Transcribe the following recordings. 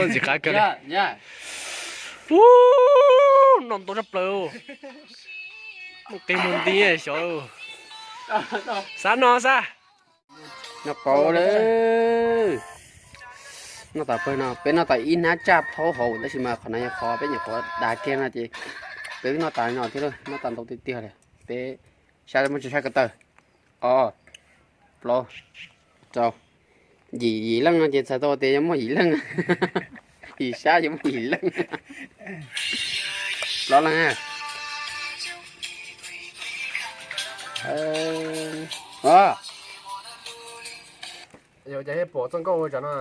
Ntxim qab kawg li. Ub, noj ntau tshaj plaws. Muaj qe muag nti xyov. Xav no xav. Noj qauv lawm. Noj tas pawg no, peb noj tas ib hnab tsaj thaub hauv tab sis mas qhov no yog qhov peb nyuam qhuav dag kiag no ces peb twb noj tas no thiab, noj tas ntau tiag tiag li. Peb sab muaj tsawg sab ko taw? Ob, plaub, rau, yim, yim leej no ces txhais tau tias yuav muaj yim leej. Yim sab yuav muaj yim leej. Plaub leej. Yog cas pom txoj nkauj ua cas no?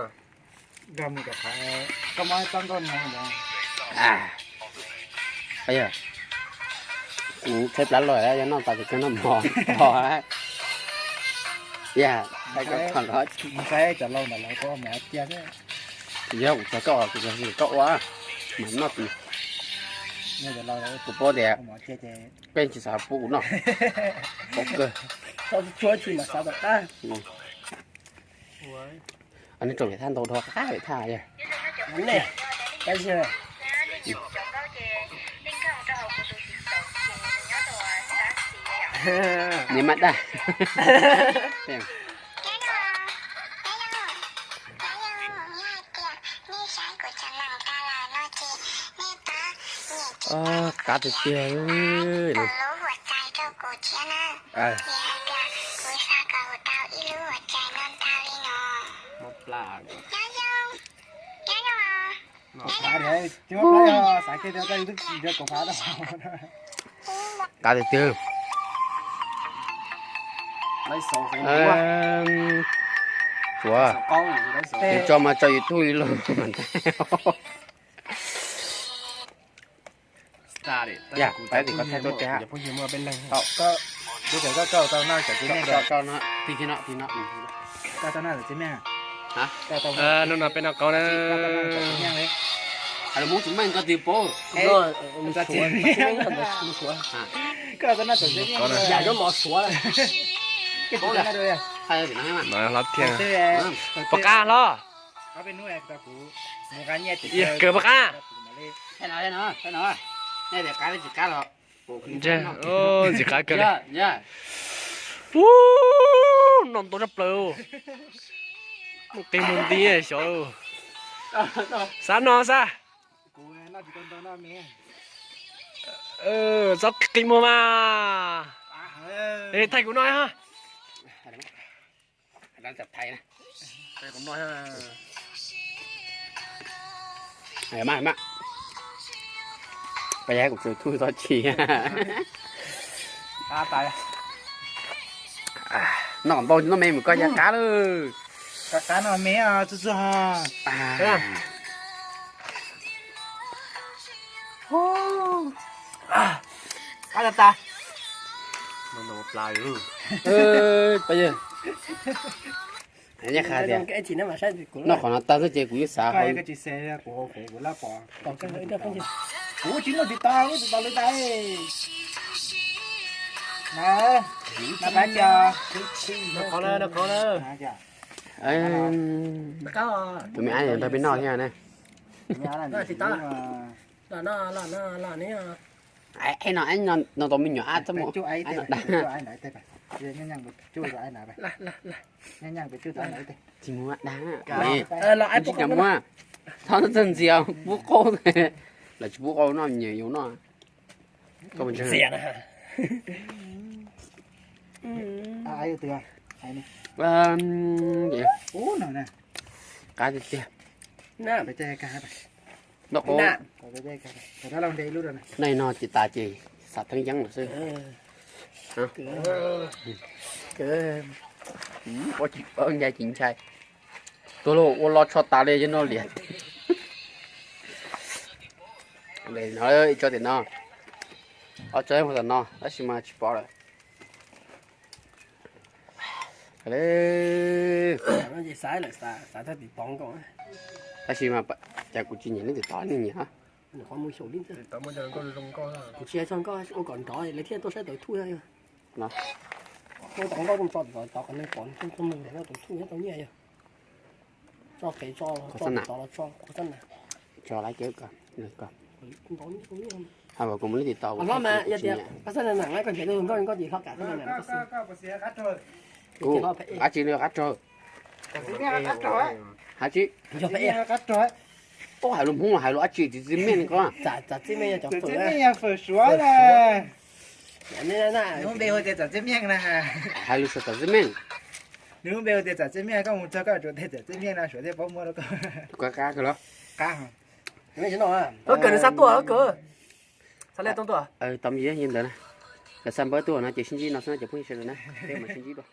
Kuv tshaib plab lawm, yog noj tas ces kawg noj mov pog. Yog, yog kuv txog koj, kuv txog koj ua, mas noj kuv paub tias koj tsis xav pub kuv noj. Paub kawg. Nej tso vim thaj ntau dhau qab vim thaj. Niam maj daj. Qab tiag tiag. Qab tiag tiag. Ua, tso mas tso YouTube li los mas. Yog, pab tim koj thaij tuaj tiag. Hnub no peb noj qauv na. Hais lus Hmoob tsis meej koj twb paub. Hlob Thiaj, pom qab hlob. Kawg pom qab. Ntxim qab kawg li. Ub, noj ntau tshaj plaws. Muaj qe muag nti xyov. Xav no xav. Txhob qi muag mas. Thaij kuv no. Pab yog kuv tsuas thuj txhob chim. Noj ntau noj me mus koj ya qab lawm. Qab no me txuag txuag. Qab tas tas. Pab yog, noj qhov no tag xwb ces kuv yeej xav hauv. Kuv tsis muaj tiv tauj, tiv tauj lawv tas. Tus me ab nrog peb noj thiab ne. Noj tau me nyuam ab txob mus. Tsis muaj dag. Tsis muaj, txhob txawj ntxias, pub qaub. Lawv tsis pub qaub noj, me nyuam yaus noj. Qab tiag tiag. Noj qauv. Noj no ces tas ces xav theeb yeeb lawm xwb. Ua tsis paub ncai tsis ntshai. Tuag lauj, ua lo tsho tas li, yeej noj liam. No ib tsob tim no, ob tsob mus tom no tab sis mas tsis pom lawm. Tab sis mas cas kuv tsis nyiam leej twg tod, nej nyiam. Kuv tsis hais txog nkauj, ua kom nrov lawv thiaj tuaj saib tawm thuj yog. Ua tom nkauj tso tod kom neeg pom tso mus ntawm no tawm thuj nyob tau nyiaj yog. Tso pem tso, tso tod los tso, tso lawm ces ko, ko. Hais kom kuv mus lub TikTok, hlob mas yog tias koj txhob na na, koj nrhiav nkauj nkauj ces hlob kam txhob na na. Kuv dab tsi li qab raug? Hais tsi? Ub, hais lus Hmoob los hais lus dab tsi, txiv txiv meej ko. Txiv txiv meej yog cov fwm, txiv meej yog fwm Suav na. Nws lub npe hu tias txiv txiv meej na. Hais lus Suav txiv txiv meej. Nws lub npe hu tias txiv txiv meej, koj mus txog koj tsuas teb txiv txiv meej no Suav thiaj paub muab rau koj. Qab qab kawg los? Qab. Kawg nws xav tuaj, kawg xav li tooj tuaj. Tau me ntsis ntawd na, lawv xav npawb tuaj no ces sib ntsib no xwb no cov phooj ywg sawv daws na, peb mam sib ntsib dua.